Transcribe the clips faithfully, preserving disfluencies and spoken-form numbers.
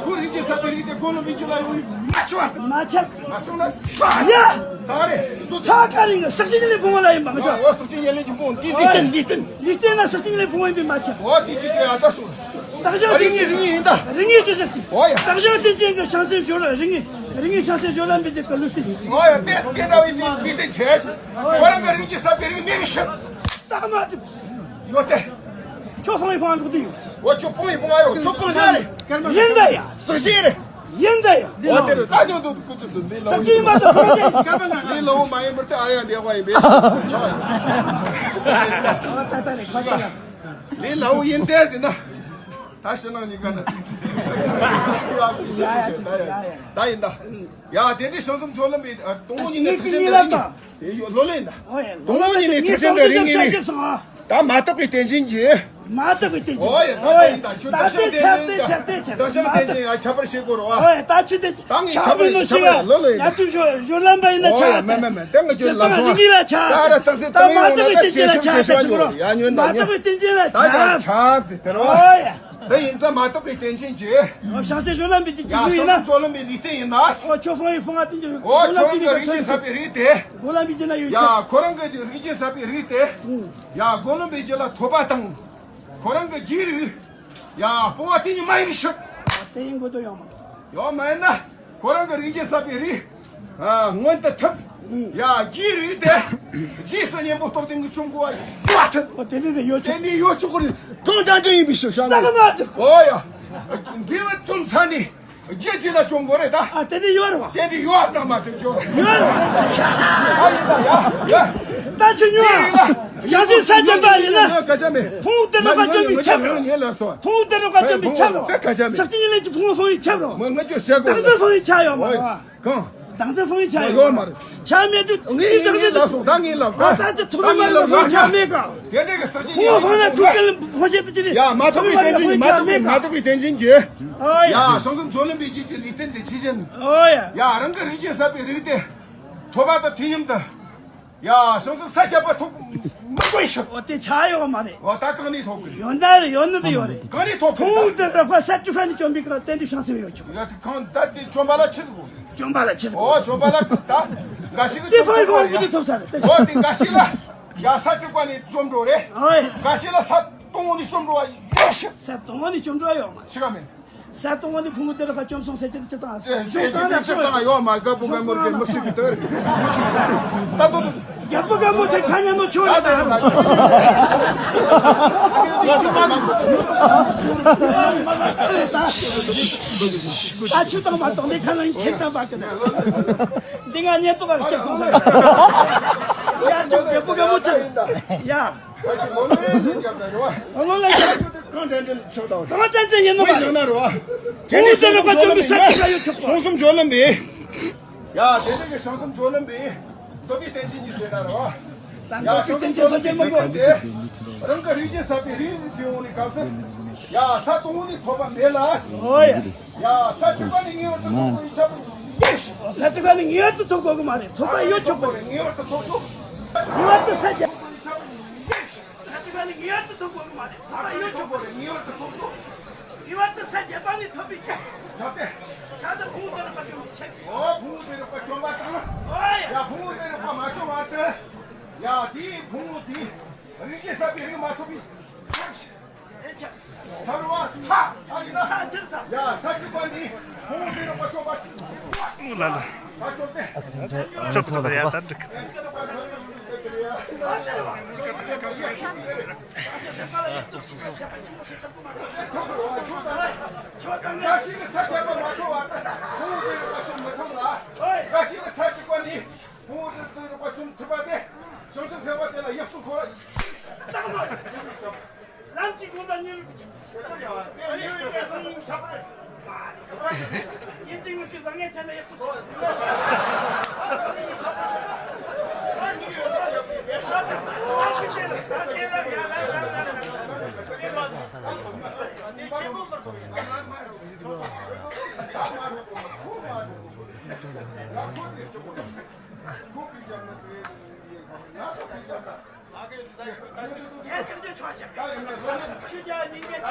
ཁོ་རིགས་ཀྱི་ས་པའི་རིགས་དེ་ཁོ་ལ་མི་གྱུར་ལ་ཡོང་མ་ཆོག་མ་ཆོག་མ་ཆོག་ན་ས་རེད། ཡ། ས་རེད། ས་ག་རིང་གི་ས་སྐྱིད་ལས་བུང་བ་ལ་ཡིན་པ་མ་ཆོག་འོ་ས་སྐྱིད་ཡན་ལས་ཀྱི་བུང་འདི་ལི་ཏན་ལི་ཏན་ལི་ཏན་ན་ས་སྐྱིད་ལས་བུང་བ་ཡིན་པས་མ་ཆོག་འོ་དེ་དེ་དེ་ཨ་ད་སོ། བདག་ཅག་རིགས་ངེས་རིགས་ངེས་ཡིན་ད། རིགས་ངེས་ཅི་ཟེར་ཅི། འོ་ཡ། བདག་ཅག་བསྟན་ཅན་གྱི་བྱང་སེམས་ཞོར་ལ་རིགས་ངེས་རིགས་ངེས་བྱང་སེམས་ཞོར་ལ་མི་འཇིགས་པ་ལུས་རྟེན་ཅི། འོ་ཡ་དེ་དེ་འདྲ་བའི་ལི་ལི་ཏན་ཆེ། ཁོ་རང་གི་རིགས་ཀྱི་ས་པའི་རིགས་ངེས་མི་ཤེས། ད་མ་ཐུབ། ཡོད་དེ། ཁྱོད་ཕང་ཡི་ཕང་འདུག་དེ་ཡོད། འོ་ཁྱོད་ཕང་ཡི་ཕང་ཨ་ཡོད་ཁྱོད་ཕང་ཤ་རེད། ཡིན་ད་ཡ། ཟག་བཅས་རེད། ཡིན་ད་ཡ། འོ་དེ་རེད་ད་ཉོ་འདུག་ཁུ་ཆུ་སུ་ལི་ལ་ཟག་བཅས་མ་གཏོགས་ཕང་ཡི་ཕང་ལི་ལ་འོ་མ་ཡིན་པར་དེ་ཨ་ཡ་འདེགས་པ་ཡིན་པས། ཆོག་ཡ། འོ་ད་ད་རེད་ཁ་ད་ཡ། ལི་ལ་འོ་ཡིན་ཏེ་ཟིན་ན། ད་ཕྱི་ནང་གཉིས་ཀ་ན་ཚིག་ཚིག་ཚིག་ཡ་ཡ་ཡ་ཡ། ད་ཡིན་ད། ཡ་དེ་འདྲའི་བྱང་སེམས་ཆོས་ལམ་པའི་དང་པོ་ཉིད་ནས་ཐུགས་ཆེན་དང་རིགས་ངེས་ཡོད་ལོ་ལེན་ད། དང་པོ་ཉིད་ནས་ཐུགས་ཆེན་དང་རིགས་ངེས་ཡོད། ད་མ་དག་པའི་རྟེན་ཅན་གྱི། མ་དག་པའི་རྟེན་ཅན། ཨོ་ཡ་ད་ད་ཡིན་ད་ཁྱོད་ད་བདག་ཤ་ཆགས་ཏེ་ཆགས་ཏེ་ཆགས་ཏེ་བདག་ཤ་རྟེན་ཅན་ཡ་ཁྱབ་པར་བྱེད་དགོས་རོ། ཨོ་ཡ་ད་ཁྱོད་དེ་ད་ངས་ཁྱབ་པའི་ནོ་ཞིག་ཡ་ཁྱབ་པར་ལོ་ལེན་ཡ་ཁྱོད་ཞོ་ཞོ་ལམ་པ་ཡིན་ན་ཆགས་ཏེ། མེད་མེད་མེད་ད་ང་ཁྱོད་ལ་སོང་ད་རིགས་ངེས་ལ་ཆགས་ད་ར་བདག་ཤ་ད་མ་དག་པའི་རྟེན་ཅན་ལ་ཆགས་ཏེ་དགོས་རོ། ཡ་ཉོན་ད་མ་དག་པའི་རྟེན་ཅན་ལ་ད་ཆགས་ཆགས་ཏེ་དེ་རོ། ཨོ་ཡ། དེ་ཡིན་ཙང་མ་དག་པའི་རྟེན་ཅན་གྱི། ཨོ་བྱང་སེམས་ཞོ་ལམ་པའི་གྱི་ཡ་རྒྱུ་ཡིན་ན། བྱང་སེམས་ཆོས་ལམ་པའི་ལུས་རྟེན་ཡིན་ན། ཨོ་ཁྱོད་ཕང་ཡི་ཕང་ང་བསྟན་རྒྱུ་ཨོ་ཁྱོད་ལམ་ཁྱོད་གྱི་རིགས་ཅན་ཟབ་པའི་རིགས་དེ། སྒོམ་ལམ་པའི་རྒྱུ་ན་ཡོད་ཡ་ཁྱོད། ཁོ་རང་གི་རིགས་ཅན་ཟབ་པའི་རིགས་དེ། ཡ་སྒོམ་ལམ་པའི་རྒྱུ་ལ་ཐོབ་པ་དང་། ཁོ་རང་གི་རྒྱུད་རིགས། ཡ་སྤོང་བ་དེ་ཉིད་མ་ཡིན་པའི་ཕྱིར། ཨོ་དེ་ཡིན་དགོས་དོན་ཡོད་མ་རེད། ཡོད་མ་ཡིན་ན། ཁོ་རང་གི་རིགས་ཅན་ཟབ་པའི་རིགས། ཨ་མངོན་དུ་ཐུབ། ཡ་རྒྱུད་རིགས་དེ། རྗེས་སུ་གཉེན་པོ་སྟོབས་ལྡན་གྱི་ཆོམ་གོ་བ་ཡོད་ཚད། ཨོ་དེ་འདྲ་དེ་ཡོད་ཆོག་དེ་འདྲ་ཡོད་ཆོག་གོ་རེད་གང་འདྲ་འདྲ་ཡིན་པའི་ཕྱིར་བྱ་ད་ག་མ་ཐུབ། ཨོ་ཡ། འབྲས་བུ་བཅོམ་ཚར་ནས། རྒྱུད་གཅིག་ལ་བཅོམ་དགོས་རེད་ད། ཨ་དེ་འདྲ་ཡོད་རེད་བ། དེ་འདྲ་ཡོད་ད་མ་ཐུབ་ཅོག་ཡོད་རེད་བ། ཨ་ཡིན་ད་ཡ་ཡ། ད་ཆུ་ཉོ། ཡ་སི་ས་ཆ་ད་ཡིན་ན། ཁ་ཆ་མེད། ཕུང་དེ་རུ་ཁ་ཆ་མི་ཁྱབ་རོ། ངས་ལ་སོ། ཕུང་དེ་རུ་ཁ་ཆ་མི་ཁྱབ་རོ། ད་ཁ་ཆ་མེད། ཟག་ཅིང་ལས་ཀྱི་ཕུང་ཕུང་ཡི་ཁྱབ་རོ། ང་ང་ཅོ་ཟེར་གོ། དང་ཚ་ཕུང་ཡི་ཁྱབ་ཡོད་མ་རེད་བ། གང་། དང་ཚ་ཕུང་ཡི་ཁྱབ་ཡོད་མ་རེད། ཁྱབ་མེད་དུས་ངས་ངས་ངས་ལ་སོ་ད་ངས་ལ་གོ། ད་ད་ཐུབ་མ་རེད་ཕུང་ཁྱབ་མེད་ག། དེ་འདྲ་གི་ཟག་ཅིང་ཕུང་ཕུང་ན་ཐུག་གི་ཕུང་ཤེས་དུ་ཅི་རེད། ཡ་མ་ཐུབ་པའི་རྟེན་ཅན་མ་ཐུབ་པའི་མ་ཐུབ་པའི་རྟེན་ཅན་གྱི། ཨོ་ཡ། ཡ་བྱང་སེམས་ཆོས་ལམ་པའི་རྒྱུད་ཀྱི་ལུས་རྟེན་དེ་ཆེ་ཆེན། ཨོ་ཡ། ཡ་རང་གི་རིགས་ཅན་ཟབ་པའི་རིགས་དེ། ཐོབ་པ་དང་དུས་མཉམ་དུ། ཡ་བྱང་སེམས་ས་ཁྱབ་པ་ཐོབ་མི་དགོས་ཤིག་འོ་དེ་ཆ་ཡོད་མ་རེད། འོ་ད་གང་ནས་ཐོབ་གི། ཡོད་ན་རེད་ཡོད་ན་དེ་ཡོད་རེད། གང་ནས་ཐོབ་གི། ཕུང་དེ་ར་ཁ་ས་ཅུ་ཧྥ་ནས་བཅོམ་པའི་སྐབས་རྟེན་འབྲེལ་བྱང་སེམས་ཡོད་ཆོག་ཡ་དེ་གང་ད་དེ་བཅོམ་པ་ལ་ཆི་ཟིག་གོ། བཅོམ་པ་ལ་ཆི་ཟིག་གོ། འོ་བཅོམ་པ་ལ་ད་འགའ་ཞིག་གི་དེ་ཕུང་ཕུང་གི་དེ་ཐོབ་ས་རེད་དེ། འོ་དེ་འགའ་ཞིག་ལ་ཡ་ས་ཅུ་ཧྥ་ནས་བཅོམ་འགྲོ་རེད། འོ་ཡ། འགའ་ཞིག་ལ་ས་སྟོང་ནས་བཅོམ་འགྲོ་བ་ཡོད་ཤིག་ས་སྟོང་ནས་བཅོམ་འགྲོ་བ་ཡོད་མ་རེད། ཤི་ག་མེད། ས་སྟོང་བ་ནི་ཕུང་པོ་དེ་རུ་ཁ་བཅོམ་སོང་ཟེར་གྱི་དེ་ཅི་དང་ཟེར་གྱི་དེ་ཅི་དང་ཡོད་མ་རྒད་པོ་རྒད་མོ་དེ་མི་སྲིད་གི་དེ་རེད། ད་དུ་དུ། རྒད་པོ་རྒད་མོ་དེ་ཁ་ཉན་མོ་ཆོག་ད་ད་ད། ད་ཆུ་དང་མ་གཏོགས་འདི་ཁ་ལ་ཁྱེད་དང་བ་གི་ན། འདི་ང་ཉན་ཏོ་བ་སྐྱབས་སོང་ཟེར། ཡ་ཆུ་རྒད་པོ་རྒད་མོ་ཆུ། ཡ། ད་ཅི་ལོ་ལོན་ལེན་རྒྱབ་ན་རེད་བ། ལོ་ལོན་ལེན་རྒྱབ། ད་ཅི་དེ་གང་དྲན་དྲན་ཆགས་དང་། གང་དྲན་དྲན་ཡིན་ནོ་བ། ཡིན་ན་རེད་བ། དེ་ནས་བསམ་བློ་བཅོམ་པའི་ས་ཆ་ཡོད་ཆོག་གོ། བྱང་སེམས་སྤྱོད་ལམ་པས། ཡ་དེ་དེ་གི་བྱང་སེམས་སྤྱོད་ལམ་པས། སྟོབས་པའི་རྟེན་ཅན་གྱི་ཟེར་ན་རེད་བ། ཡ་བྱང་སེམས་སྤྱོད་ལམ་པས་མ་གོ་དེ། རང་གི་རིགས་ཅན་ཟབ་པའི་རིགས་ཟེར་འོང་ནས་སྐབས་སུ། ཡ་ས་དང་པོ་ནས་ཐོབ་པ་མེད་ལ། ཨོ་ཡ། ཡ་ས་བཅུ་པ་ནས་ངེས་པར་དུ་ཐོབ་དགོས་ཡིན་ཆ་པོ་ཡིན། ས་བཅུ་པ་ནས་ངེས་པར་དུ་ཐོབ་དགོས་ཀྱི་མ་རེད། ཐོབ་པ་ཡོད་ཆོག་གོ། ངེས་པར་དུ་ཐོབ་དགོས། ངེས་པར་དུ་ས་བརྒྱད། ས་བཅུ་པ་ནས་ངེས་པར་དུ་ཐོབ་དགོས་ཀྱི་མ་རེད། ཐོབ་པ་ཡོད་ཆོག་གོ། ངེས་པར་དུ་ཐོབ་དགོས། ངེས་པར་དུ་ས་བརྒྱད་པ་ནས་ཐོབ་པའི་ཆེད། ཆ་དེ། ཆ་དེ་ཕུང་པོ་དེ་རུ་ཁ་བཅོམ་པའི་ཆེད། ཨོ་ཕུང་པོ་དེ་རུ་ཁ་བཅོམ་པ་དང་། ཨོ་ཡ། ཡ་ཕུང་པོ་དེ་རུ་ཁ་མ་བཅོམ་བར་དུ། ཡ་དེའི་ཕུང་པོ་དེ། རིགས་ཅན་ཟབ་པའི་རིགས་མ་ཐོབ་པའི་ཆེད། ཐར་བ་ཚ། ཨ་ཡིན་ན། ཡ་ས་བཅུ་པ་ནི་ཕུང་པོ་དེ་རུ་ཁ་བཅོམ་པ་ཞིག་ཨུ་ལ་ལ། ས་བཅོམ་སྟེ། ཆོག་ཐུབ་ཡ་ད་འགྲིག་འགའ་ཞིག་གི་ས་བརྒྱད་པ་མ་ཐོབ་བར་ཕུང་པོ་དེ་རུ་ཁ་བཅོམ་མི་ཐུབ་ལ། འགའ་ཞིག་གི་ས་བཅུ་པ་ནི་ཕུང་པོ་དེ་རུ་ཁ་བཅོམ་ཐུབ་པ་སྟེ། བྱང་ཆུབ་སེམས་དཔའ་དེ་ལ་ཡིད་གསུམ་འཁོར་བ། ལམ་གྱི་དགོངས་པ་མྱུར་དུ་ཆོད། ཡིན་གཅིག་མིན་གཅིག་བཟང་ངན་ཆ་ན་ཡག་པོ་ཆོད། ངས་སེམས་ཅན་ཆོག་ཆེ། ཁྱོད་ཀྱང་སྙིང་རྗེ་ཆེ།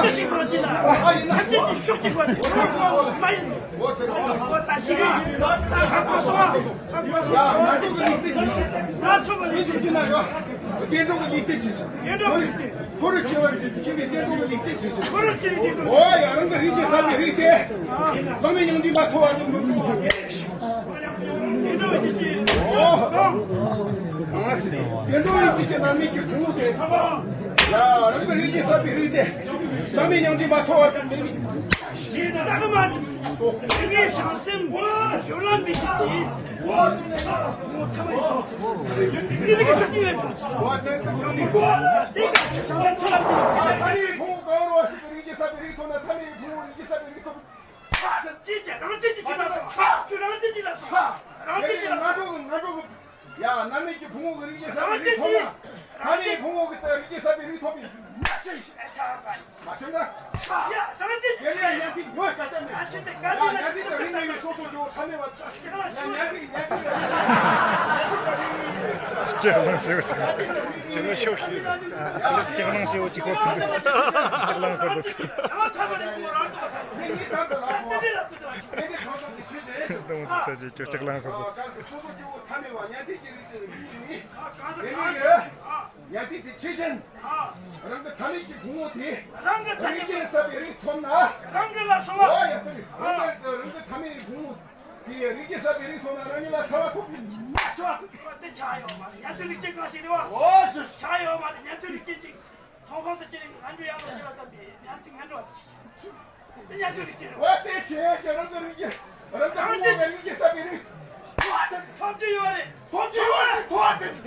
ཁྱེད་ཞིག་མ་བྱེད་ན། ཨ་ཡིན་ན། ཁྱེད་ཀྱི་ཤོག་ཅིག་པ་དེ་ཤོག་ཅིག་པ་མ་ཡིན། འོ་དེ་རེད། འོ་ད་ཞིག་ཨ། ད་ཧ་གོ་སོང་ཨ། ཧ་གོ་སོང་། ཡ་ང་ཚོ་གི་ལུགས་དེ་བྱེད་ཤིག་ང་ཚོ་གི་ལུགས་དེ་བྱེད་ན་ཡོ། བསྟན་འགྲོ་གི་ལུགས་དེ་བྱེད་ཤིག་བསྟན་འགྲོ་གི་ལུགས་དེ། ཁོ་རུ་ཆེ་བར་བྱེད་ཀྱི་བསྟན་འགྲོ་གི་ལུགས་དེ་བྱེད་ཤིག་འོ་ཡ་རང་གི་རིགས་ཀྱི་བསམ་པའི་རིགས་དེ། བླ་མའི་མྱང་འདས་མ་ཐོབ་བར་དུ་མི་དགོས་པ་དེ་བྱེད་ཤིག་འོ། གང་ཟེར། བསྟན་འགྲོ་ཡི་དུས་ཀྱི་བླ་མའི་གི་ཕུང་པོ་དེ། ཡ་རང་གི་རིགས་ཀྱི་བསམ་པའི་རིགས་དེ། བླ་མའི་མྱང་འདས་མ་ཐོབ་བར་དུ་མི་དགོས། ཞེས་བདག་མ་དེ་ངའི་བྱང་སེམས་ཞོར་ལ་མི་ཤེས་ཀྱི། ངོ་ཐ་མ་ཡིན། འདི་ནི་གི་ས་སྟེང་ལས་བྱུང་། ངོ་དེ་ག་ཤ་ཤ་བ་ཚ་ལ་ཅི། ཐ་མའི་ཕུང་པོ་གང་རུང་བ་ཞིག་གི་རིགས་ཀྱི་བསམ་པའི་རིགས་ཐོབ་ན་ཐ་མའི་ཕུང་པོ་རིགས་ཀྱི་བསམ་པའི་རིགས་ཐོབ། ཅི་བྱེད་རང་བྱེད་ཀྱི་ཆོས་ལ་སོགས། ཆོས་རང་བྱེད་ཀྱི་ལ་སོགས། རང་བྱེད་ཀྱི་ལ་སོགས། ང་འགྲོ་གི་ང་འགྲོ་གི་ཡ་བླ་མའི་གི་ཕུང་པོ་གི་རིགས་ཀྱི་བསམ་པའི་རིགས་ཐོབ་ན། བླ་མའི་ཕུང་པོ་གི་རིགས་ཀྱི་བསམ་པའི་རིགས་ཐོབ་པའི་མ་ཤེས་ཤིག་ཨ་ཆ་ག་ཡིན། མ་ཤེས་ན། ཡ་རང་བྱེད་ཀྱི་ཆོས་ཡ་ཉན་ཐིག་ཉོ་ཡ་སྐད་ཆ་མེད། ཨ་ཆེ་དེ་ག་ཡ་དེ་ལ་ཉན་ཐིག་དང་རིགས་ངེས་ཡོད་སོ་སོ་ཇོ་ཐ་མེད་བ། ཅག་ལ་ཡ་ཤོད། ཉན་ཐིག་ཉན་ཐིག་དང་རིགས་ངེས་ཡོད། ལྕགས་ལང་ཞེ་པོ་ཅིག་ལྕགས་ལང་ཞེ་པོ་ཅིག་ཧོབ་ཀྱི་འདུག་ལྕགས་ལང་ཧོབ་འདུག་ངེས་ཉིད་དམ་དུ་ལ་སོང་། ངེས་ཉིད་དམ་དུ་དེ་ཤེས་བྱས། དེ་མོ་དེ་ས་ཅིག་ཅོ་ལྕགས་ལང་ཧོབ་འདུག་གང་ཟེར་སོ་སོ་ཇོ་ཐ་མེད་བ་ཉན་ཐིག་གི་རིགས་ཀྱི་རིགས་ངེས་ཡིན། དེ་ནི་ཡོད། ཉན་ཐིག་དེ་ཆོས་ཅན། རང་གི་ཐ་མལ་གྱི་ཕུང་པོ་དེ། རང་གི་ཐ་མལ་རིགས་ཀྱི་བསམ་པའི་རིགས་ཐོབ་ན། རང་གི་ལ་སོང་བ། ཨོ་ཡ་ཐུབ་རེད། རང་གི་རང་གི་ཐ་མལ་གྱི་ཕུང་པོ་དེ་རིགས་ཀྱི་བསམ་པའི་རིགས་ཐོབ་ན་རང་ཉིད་ལ་ཐར་པ་ཐོབ་པའི་མ་ཤོག་དེ་ཆ་ཡོད་མ་རེད། ཉན་ཐོས་རིགས་ཅན་གང་ཞིག་རེད་བ། ཨོ་ཤོ་ཤོ། ཆ་ཡོད་མ་རེད། ཉན་ཐོས་རིགས་ཅན་ཅིག་མཐོང་སྤང་དུ་ཅི་རིགས་ངན་འགྲོ་ཡང་ལོ་ཅི་ལ་བསྟན་པའི་ཉན་ཐོས་ངན་འགྲོ་བ་དེ་ཆ། ཉན་ཐོས་རིགས་ཅན། འོ་དེ་བྱས་ཀྱང་རང་གི་རིགས་ཀྱི་རང་གི་ཕུང་པོ་གི་རིགས་ཀྱི་བསམ་པའི་རིགས་ཐོབ་ཀྱི་ཡོད་རེད། ཐོབ་ཀྱི་ཡོད་རེད། ཐོབ་ཀྱི་ཡོད་རེད།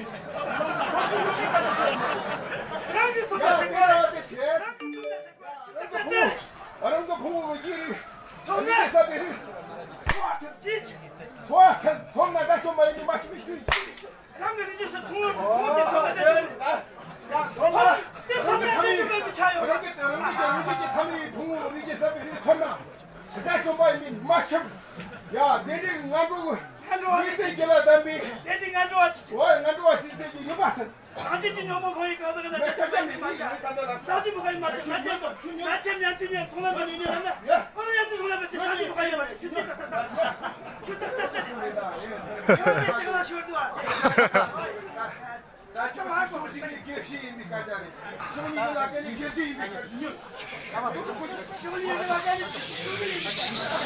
རང་གི་ཐོབ་པ་ཞིག་དགོས་རེད། རང་གི་ཐོབ་པ་ཞིག་དགོས་རེད། རང་གི་ཕུང་པོ་གི་རིགས་ཐོབ་ན་བསམ་པའི་རིགས་ཐོབ་ཅི་ཆེ། ཐོབ་ཐོབ་ན་དགྲ་བཅོམ་པ་ཡིན་པའི་མ་ཤི་བའི་རྒྱུ་ཡིན། རང་གི་རིགས་ཀྱི་ས་ཐུང་བ་ཐུང་བ་དེ་ཐོབ་ན་དེ་ཐོབ་ན་དེ་ཐོབ་ན་དེ་ཐོབ་པའི་ཆ་ཡོད། རང་གི་རང་གི་རང་གི་ཐ་མའི་ཕུང་པོ་རིགས་ཀྱི་བསམ་པའི་རིགས་ཐོབ་ན་དགྲ་བཅོམ་པ་ཡིན་པའི་མ་ཤི་བ། ཡ་དེ་འདྲའི་ངན་འགྲོ་གི་ངན་འགྲོ་བ་ཡིན་ཚེ་ཅི་ལ་བསྡམས་པའི་དེ་འདྲའི་ངན་འགྲོ་བ་ཅི་ཆེ། འོ་ངན་འགྲོ་བ་ཤི་ཚེ་ཀྱི་ཡིན་པ་ཚེ། རང་རྒྱལ་གྱི་ཉོན་མོངས་ཕོ་ཡི་གང་ཟག་གི་ན་ཅི་ཐ་མའི་མ་ཆ། ས་ཅི་མི་ག་ཡི་མ་ཆ། ང་ཅི་ང་ཅི་ཉན་དུ་ཉན་ཐོང་ལ་མ་ཉན་ན་ཨ་ན་ཨ་ན་ཉན་དུ་ཐོང་ལ་མ་ཅི་ས་ཅི་མི་ག་ཡི་མ་ཆ། ཆུ་ཏི་ཏ་ཏ་ཏ་ཆུ་ཏི་ཏ་ཏ་ཏ་ཏི་ཏི་ཏི་ཏི་ཏི་ཏི་ཏི་ཏི་ཏི་ཏི་ཏི་ཏི་ཏི་ཏི་ད་ཁྱོད་ཧ་གོ་ཤོག་ཅིག་ནི་དགེ་བཤེས་ཡིན་པའི་སྐད་ཆ་རེད། ཤོག་ཉིད་ལ་སྐད་ནི་དགེ་འདུན་ཡིན་པའི་སྐད་ཆ་ཉོན། ད་མ་ཐུག་ཐུག་ཁོ་ཅིག་ཤོག་ཉིད་ལ་སྐད་ནི་དགེ་འདུན་ཡིན་པའི་སྐད་ཆ།